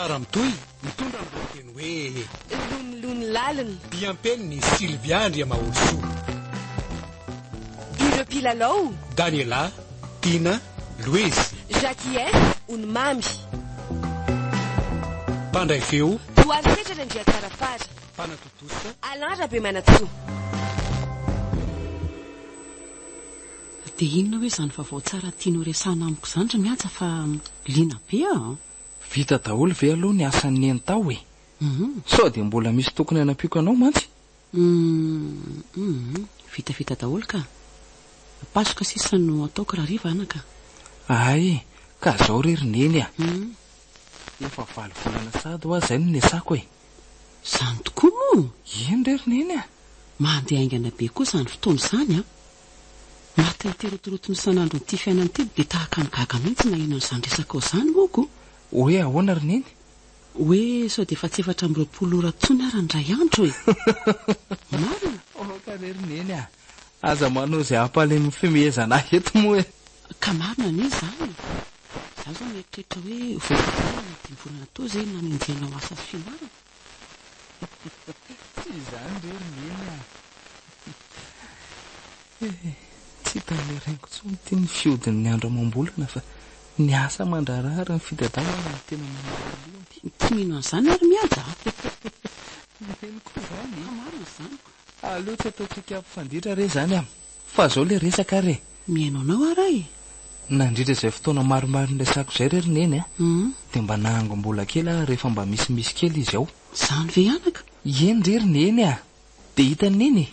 Tantara mitohy, mitondra ny lohateny hoe. Lonilony lalina. Mpiampeniny Sylvia Andriamaholisoa. Ireo mpilalao. Daniela, Tiana, Louise. Jackie S, Onimamy. Mpandray feo. Toarisetra Randriatsarafara. Mpanatontosa. Alain Rabemanantsoa. Dia inona hoe izany vaovao tsara tianao resahana amiko izany ry Mihaja fa liana be aho an! Vita daholo ve aloha ny asan'i Neny tao e? Sao dia mbola misy tokony hanampiako anao mantsy? Hum hum vitavita daholo ka! Pasoka sisa no ataoko rahariva anaka. Hay, ka zao re ry Neny a! Efa valo volana sahady hoa zay no niasako e! Izany tokoa moa? Eny re ry Neny a! Mandeha haingana be koa izany fotoana izany an! Matin'ity rotoroton'ny isan'andron'ity fiainana ity dia tahaka ny gaga mihitsy naheno an'izany resakao izany moa ko! Hoe ahoana ry Neny? Hoe sao dia efa tsy 24 ora intsony ary ny iray andro e! Marina? Aoka re ry Neny a! Aza manao izay hampalemy ny fimehezana ahy eto moa e! Ka marina anie izany e! Izaho izao mieritreritra hoe vao efa-bolana na dimy volana teo izay nanenjehanao asa sy fianarana. Tsy izany re ry Neny a! Tsy hitan'ny reniko intsony ity ny fihodin'ny andro amam-bolana fa ny asa aman-draharaha ary ny fitadiavana no tena manomboka lohany. Tsy mino an'izany ary Mihaja a! Neny koa izany e! Fa marina izany ko. Aleo tsy ataontsika hampifanditra re izany a! Fa izao ilay resaka ary e! Mihaino anao aho ray e! Nandritra izay fotoana maromaro niresako izay re ry Neny a! Dia mba nahangom-bola kely aho rehefa mba misimisy kely izy ao. Izany ve anaka? Eny re ry Neny a! Dia hitan'i Neny e!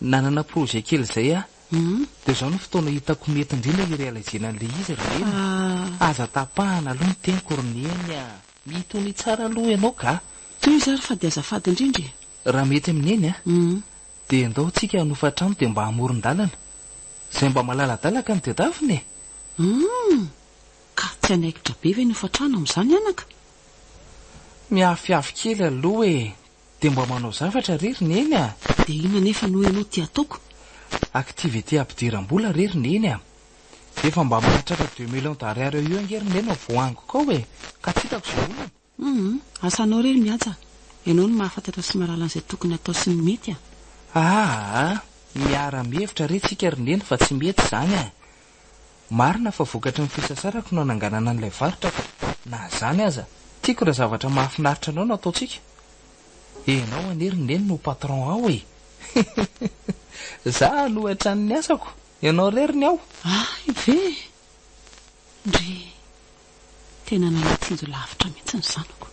Nanana projet kely izay aho. Dia izao no fotoana hitako mety indrindra hi-realiser-na an'ilay izy ry Neny a! Aza tapahana aloha ny teniko ry Neny a! Mitonia tsara aloha ianao ka! Tohizo ary fa dia azafady indrindra e! Raha mety amin'i Neny a! Dia ndao tsika hanofa trano dia mba amoron-dalana. Izay mba malaladalaka no tedavina e! Humm! Ka tsy hanaikitra be ve ny hofantrano amin'izany anaka? Miafiafy kely aloha e! Dia mba manao zavatra re ry Neny a! Dia inona anefa no ianao tia ataoko? Activité ampidiram-bola re ry Neny a! Efa mba mahatratra deux millions d'ariary eo eo ange ry Neny no voaangoko ao e! Ka tsy hitako izay olana. Humm! Asanao re ry Mihaja! Ianao no mahafantatra sy mahalala an'izay tokony hatao sy ny mety a! Aa! Miara-mihevitra re tsika ry Neny fa tsy mety izany a! Marina fa vokatry ny fisasarako no nananganana an'ilay varotra fa na izany aza, tiako raha zavatra mahafinaritra anao no ataontsika. Enao anie ry Neny no patron ao e! Za hanohy hatrany ny asako, ianao irery ny ao. Hay ve! Ndry! Tena nanatsinjo lavitra mihitsy ny zanako.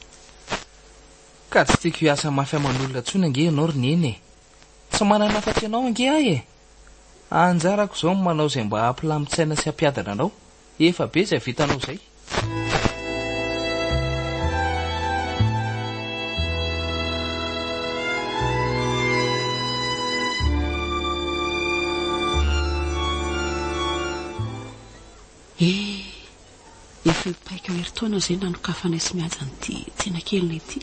Ka tsy tiako hiasa mafy aman'olona intsony ange ianao ry Neny e! Tsy manana afa-tsy ianao ange aho e! Anjarako izao ny manao izay mba hampilamin-tsaina sy hampiadana anao. Efa be izay vitanao izay. Eh! Efa hipaika ho herintaona izay nanokafanay sy Mihaja an'ity tsena kelinay ity.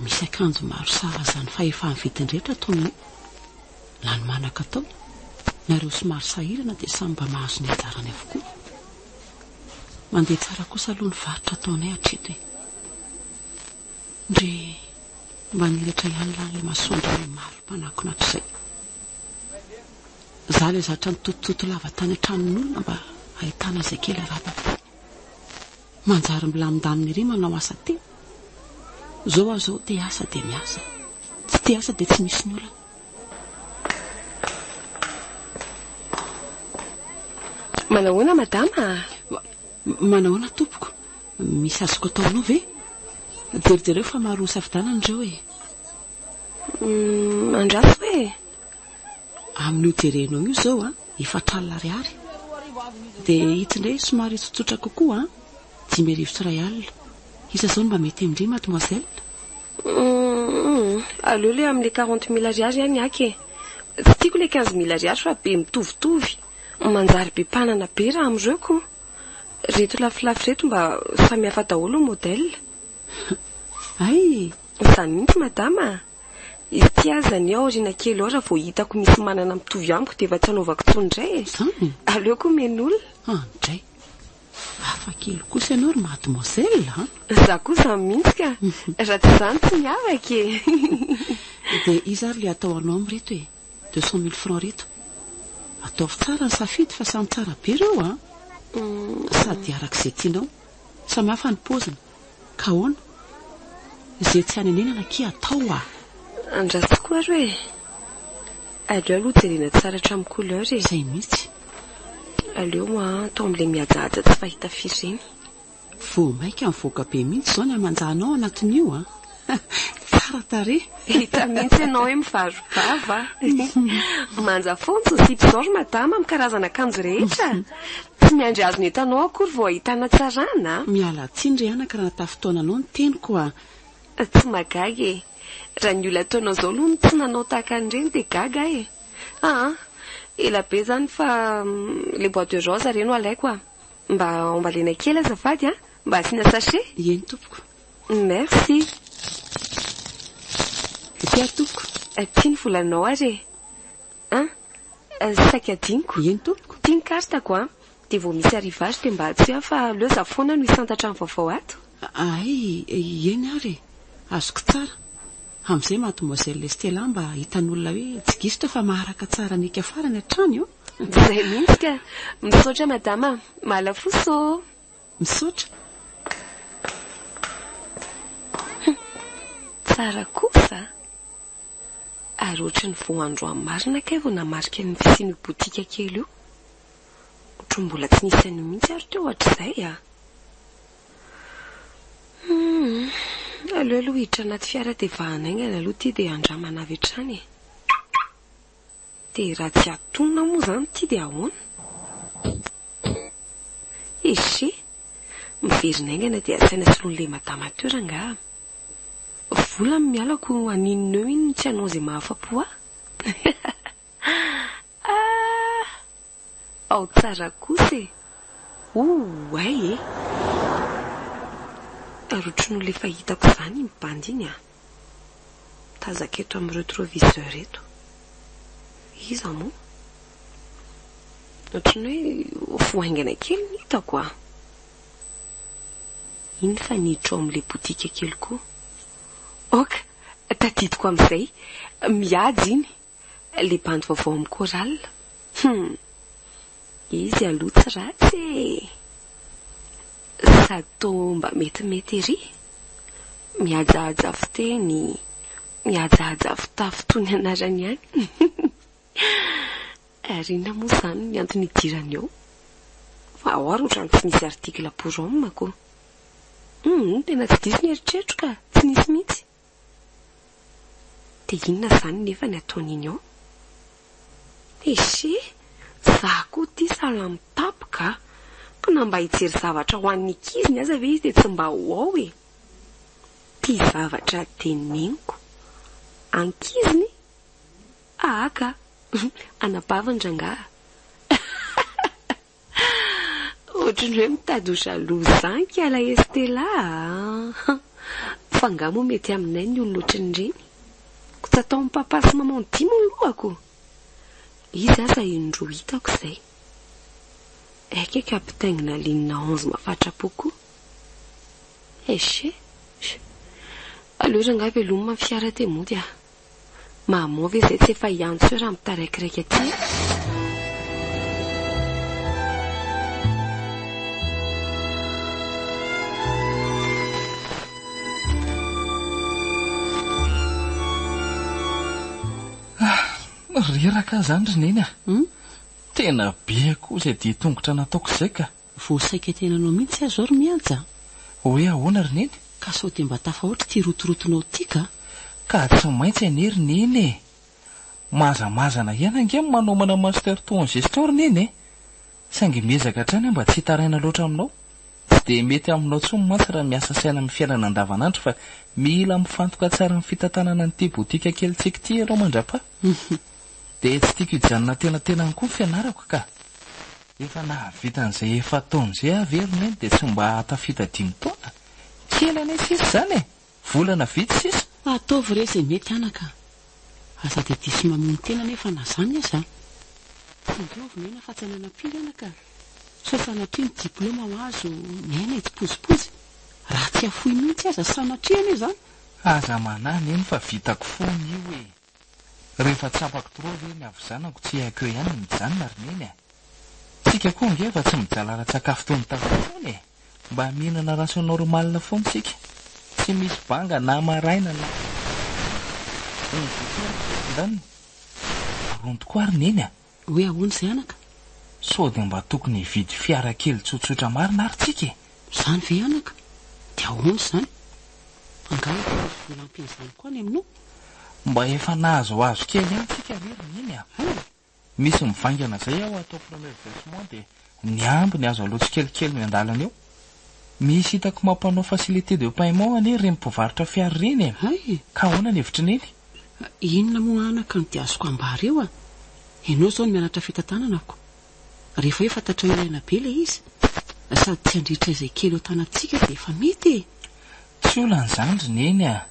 Misy akanjo maro sahaza ny fahefan'ny vidiny rehetra ato aminay. Na ny manan-katao, na ireo somary sahirana dia samy mba mahazo ny anjarany avokoa. Mandeha tsara kosa aloha ny varotra ataonay hatreto e. Ndry, mba nirehitra ihany lany ilay masoandro ilay maro mpanakona hatrizay. Izaho ilay zatra nitotototo lava tany an-tranon'olona mba hahitana izay kely arabako. Manjary milamindamina ery manao asa tena. Izao aho izao te hiasa dia miasa, tsy te hiasa dia tsy misy ny olana. Manahoana madama a? Manahoana tompoko? Misy azoko atao aminao ve? Jerijereo fa maro hosafidianana ireo e. Andraso e! Amin'io jerenao io izao an, efatr'alina ariary. Dia itsy indray somary tsotsotra kokoa an, 1500. Iza izao no mba mety amin-dry mademoiselle? Humm, aleo ilay amin'ilay quarante mille ariary ihany aky e. Tsy tiako ilay quinze mille ariary fa be mitovitovy. Manjary be mpanana be raha amin'ireo ko. Ireto lafolafo ireto mba samihafa daholo ny modèle. Hay! Izany mihitsy madama a! Ity aza anie aoriana kely ao raha vao hitako misy manana mitovy amiko dia efa tsy hanaovako intsony indray e! Izany? Aleoko omen'olona. Andray! Hafa kely kosa ianao ry mademoiselle a! Za koa izany mihitsy ka! Raha tsy izany tsy miavaka e! Dia iza ary ilay atao anao amin'ireto e? 200 mille francs ireto. Ataovy tsara ny safidy fa samy tsara be ireo a! Sady araka izay tianao. Samy hafa ny paoziny. Ka ahoana? Izay tsy hanenenana akia atao a! Andraso tokoa aro e! Aleo aloha jerena tsara hatramin'ny couleur e! Izay mihitsy. Aleo atao amin'ilay mihajahaja tsy fahita firy ireny. Vao mainka mivoaka be mihitsy izao ny hamanjanao anatin'io a! Tsara tarehy! Hita mihitsy ianao hoe mivaro-bava a! Manja foana izao sipa izao ry madama amin'ny karazana akanjo rehetra! Tsy miandry azony entanao akory vao ahitana hatsarana a! Miala tsiny ry anaka raha natafintohina anao ny teniko a! Tsy mahagaga e! Raha ny olona ataonao izao aloha no tsy nanao tahaka an'ireny dia gaga aho e! Aa! Ela be izany fa ilay bois de rose re no alaiko a! Mba embalena kely azafady a! Mba asiana sachet? Eny tompoko. Merci. Ity ary tompoko. Ity ny volanao ary e! An! Saika adinoko. Eny tompoko. Ity ny carte-ko an! Dia vao misy arrivage dia mba antsoy aho fa aleo za foana no hisantatra ny vaovao ato. Hay, eny ary e! Azoko tsara. Amin'izay mademoiselle Estella mba hitan'olona hoe tsy gisitra fa maharaka tsara ny hika farany hatrany o! Izay mihitsy ka! Misaotra madama a! Mahalafosy ô! Misaotra. Hum! Tsara kosa a! Ary ohatry ny vao androany marina kay vao namarika ny fisian'io botika kely io. Ohatry ny mbola tsy nisy an'io mihitsy ary teo hatrizay a! Hum! Aleo aloha hiditra anaty fiara dia vahana haingana aloha ity dia andramana avy hatrany e! Dia raha tsy atonina moa izany ity dia ahoana? Eche! Miverina haingana dia asaina soloin'ilay madama teo rangaha. Vola no mialako haninona eo iny no tsy hanao izay mahafa-po ahy? Ah! Ao tsara kosa e! Oay e! Ary ohatran'ny olona efa hitako izany iny bandy iny an! Tazako eto amin'ny retroviseur eto. Iza moa? Ohatran'ny hoe vao haingana kely ny hitako an! Iny fa niditra ao amin'ilay botika kely koa. Ok, tadidiko amin'izay. Mihaja iny. Ilay bandy vaovao amin'ny chorale. Hum! Izy aloha tsy ratsy e! Sady toa mba metimety ery. Mihajahaja fiteny, mihajahaja fitafy toy ny anarany ihany. Ary inona moa izany ny antony hidirany ao? Fa ao ary ohatran'ny tsy nisy article pour homme ko. Hum, tena tsy diso ny eritreritro ka, tsy nisy mihitsy. Dia inona izany nefa ny ataon'iny ao? Eche, za koa ity sahala mitapoka a! Ka na mba hijery zavatra ho an'ny ankiziny aza ve izy dia tsy mba ho ao e! Ity zavatra teneniko, ankiziny? Aa ka! Anabaviny rangaha! Ohatran'ny hoe mitady ho jaloux izany kiala Estella a! Fa angaha moa mety aminay ny olona ohatran'ireny? Ko tsy ataon'i papa sy maman dimy ny lohako! Izy aza indroa hitako izay. Aika ka mpitaingina ligne 11 mafatrapo koa. Eche! Aleo rangahy velomina ny fiara dia mody a! Maman ve izay tsy efa hiantso eo raha mitaraikiraika aty e? Ah, reraka aho izany ry Neny a! Tena be koa izay dian-tongotra nataoko izay ka! Vao saika tenanao mihitsy aho izao ry Mihaja a! Hoe ahoana ry Neny? Ka sao dia mba tafahoatra ity rotorotonao ity ka! Ka tsy maintsy anie ry Neny e! Mazamazana ihany ange ny manomana Master tout en gestion ry Neny e! Saingy miezaka hatrany aho mba tsy hitaraina loatra aminao. Tsy dia mety aminao intsony mantsy raha miasa saina amin'ny fiainana andavanandro fa mila mifantoka tsara amin'ny fitantanana an'ity botika kelintsika ity ianao mandrapaha. Dia tsy tiako hijanona antenatenany koa ny fianarako ka! Efa nahavita an'izay efa-taona izay aho ve ry Neny dia tsy mba hahatafita dimy taona? Kely anie sisa izany e! Volana vitsy sisa! Ataovy re izay mety anaka a! Aza dia diso mamono tena anefa na izany aza a! Tsinjovy mena fa tsy hananam-piry anaka a! Sao sanatria ny diplaoma ho azo ny aina hitsipozipozy? Raha tsy hafoy mihitsy aza sanatria anie izany. Aza manahy neny fa vitako foana io e! Rehefa tsapako trop ve ny havizanako tsy haiko eo ihany ny mijanona ry neny a! Tsika koa ange efa tsy mijaly ara-tsakafo toy ny taloha intsony e! Mba mihinana ration normal foana isika. Tsy misy banga na maraina na Ny goûter andaniny. Rony tokoa ary neny a! Hoe ahoana izay anaka? Sao dia mba tokony hividy fiara kely tsotsotra marina ary tsika e? Izany ve anaka? Dia ahoana izany? Angaha efa misy vola ampy an'izany koa any aminao? Mba efa nahazoazo kely ihany tsika re ry Neny a! Hay! Misy mivaingana izay aho atao premier versement dia ny ambiny azo aloa tsikelikely miandalana eo. Misy hitako mampanao facilité de paiement anie ireny mpivarotra fiara ireny e! Hay! Ka ahoana ny hevitr'i Neny? Inona moa anaka no dia azoko ambara eo a! Ianao izao no mianatra fitantanana ko! Rehefa hoe fantatrao ilaina be ilay izy, sady tsy handritra izay kely eo tanantsika dia efa mety e! Tsy olana izany ry Neny a!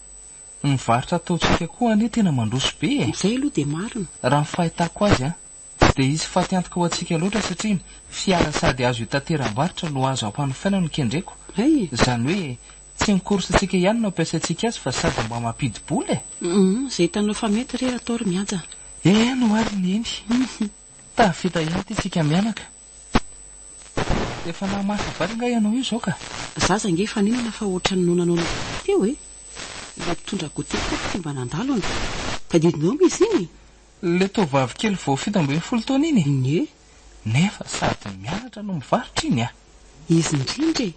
Ny varotra ataontsika koa anie tena mandroso be e! Izay aloha dia marina. Raha ny fahitako azy an, tsy dia hisy fatiantoka ho antsika loatra satria fiara sady azo itateram-barotra no azo ampanofaina no kendreko. Hay! Izany hoe tsy ny course-ntsika ihany no ampiasaintsika azy fa sady mba mampidi-bola e! Hum, izay hitanao fa mety re atao ry Mihaja. Eny ho'a ry Neny. Tafita ihany ity tsika mianaka. Efa nahamasa vary angaha ianao io izao ka? Zaza ange efa nihinana fa ohatran'ny noana-noana be teo e! Ilay mpitondra goûter koa tsy mba nandalo an! Tadidinao moa izy iny? Ilay tovovavy kely vao 17 taona iny? Ie. Nefa sady mianatra no mivarotra iny a! Izy indrindra e!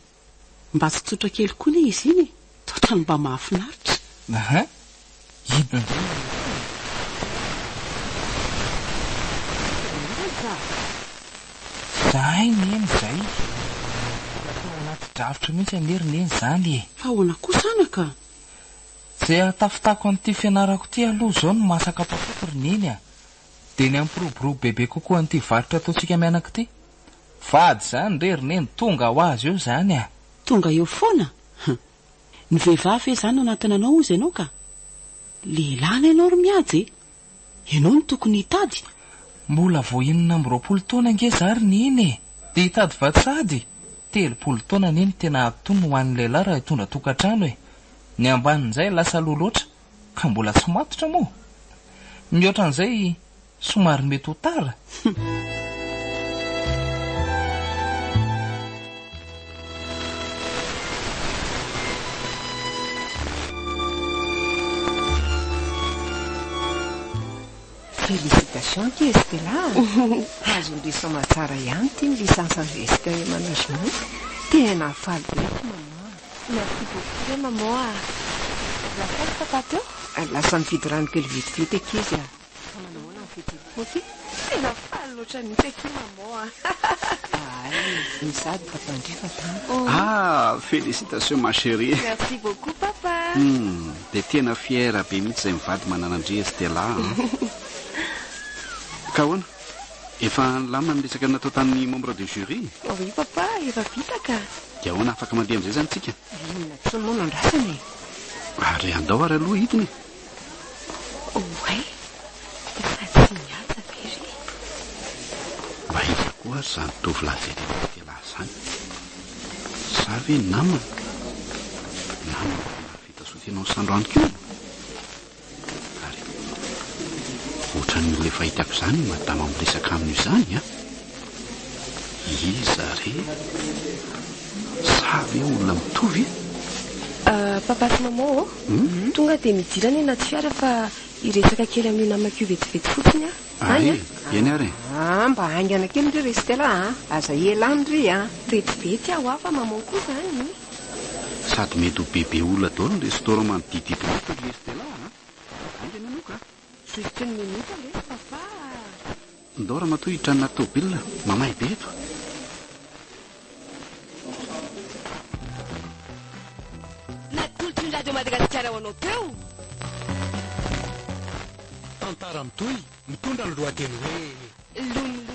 Mba tsotsotra kely koa anie izy iny e! Toa ohatran'ny mba mahafinaritra. Aha! Hidina indray ny olona e! Mihaja! Zay neny zay! Efa tao anaty drafitra mihitsy anie ry neny izany e! Fa ahoana kosa anaka? Izay ahatafitako an'ity fianarako ity aloha izao no masaka ato am-poko ry neny a! Dia ny hampiroborobo bebe kokoa an'ity varotra ataontsika mianaka ity. Vady izany re ry neny tonga ho azy eo izany a! Tonga eo foana? Hum. Ny vehivavy ve izany no nanatona anao hozy ianao ka? Lehilahy anie ianao ry Mihaja e! Ianao no tokony hitady. Mbola vao 26 taona ange za ry Neny e! Dia hitady vady sahady? 30 taona anie no tena antonony ho an'ny lehilahy raha hitondra tokantrano e! Ny ambanin'izay lasa aloha loatra ka mbola tsy matotra moa! Mihoatra an'izay somary mety ho tara. Félicitations ankizy Stella a! Azon-dry soamatsara ihany ity ny licence en gestion et management. Tena faly be aho maman a! Merci beaucoup re maman a! Lasa aiza papa teo? Lasa nividy rano kely vetivety ankizy a! Fa manahoana ny fihetseham-po akia? Tena faly loatra mihitsy akia maman a! Ay, nisady papa ndry fa tany. Ah, félicitations ma chérie. Merci beaucoup papa. Hum, dia tena fière be mihitsy izay mivady manana an-dry Estella an. Ka ahoana? Efa nilamina ny resaka natao tamin'ny membre du jury? Oui papa, efa vita ka. Dia ahoana afaka mandeha amin'izay izany tsika? Inona intsony moa no andrasana e? Ary andao ary aloha hidina e. Oay, efa tsy mihaja ve ry? Mba iza koa ary izany tovolahy jeren'i Stella izany? Sa ve namana? Namana vao nahavita soa androany koa? Ary ohatran'ny olona efa hitako izany io madama miresaka aminy io izany an! Iza re? Sa ve olona mitovy e? Papa sy maman ô, tonga dia midira any anaty fiara fa hiresaka kely amin'io namako io vetivety fotsiny aho. Any an! Eny ary e! Ah, mba haingana kely ndry ry Stella a! Aza ela any ry a! Vetivety aho fa maman koa izany. Sady mety ho bebe olona daholo ny restaurant manodidididina eto ry Estella a! Haingana ianao ka! Juste une minute lesy papa a! Ndao ramatoa hiditra anaty tôbila, mamay be eto. Natolotry ny Radio Madagasikara ho anao teo. Tantara mitohy mitondra ny lohateny hoe. Lonilony.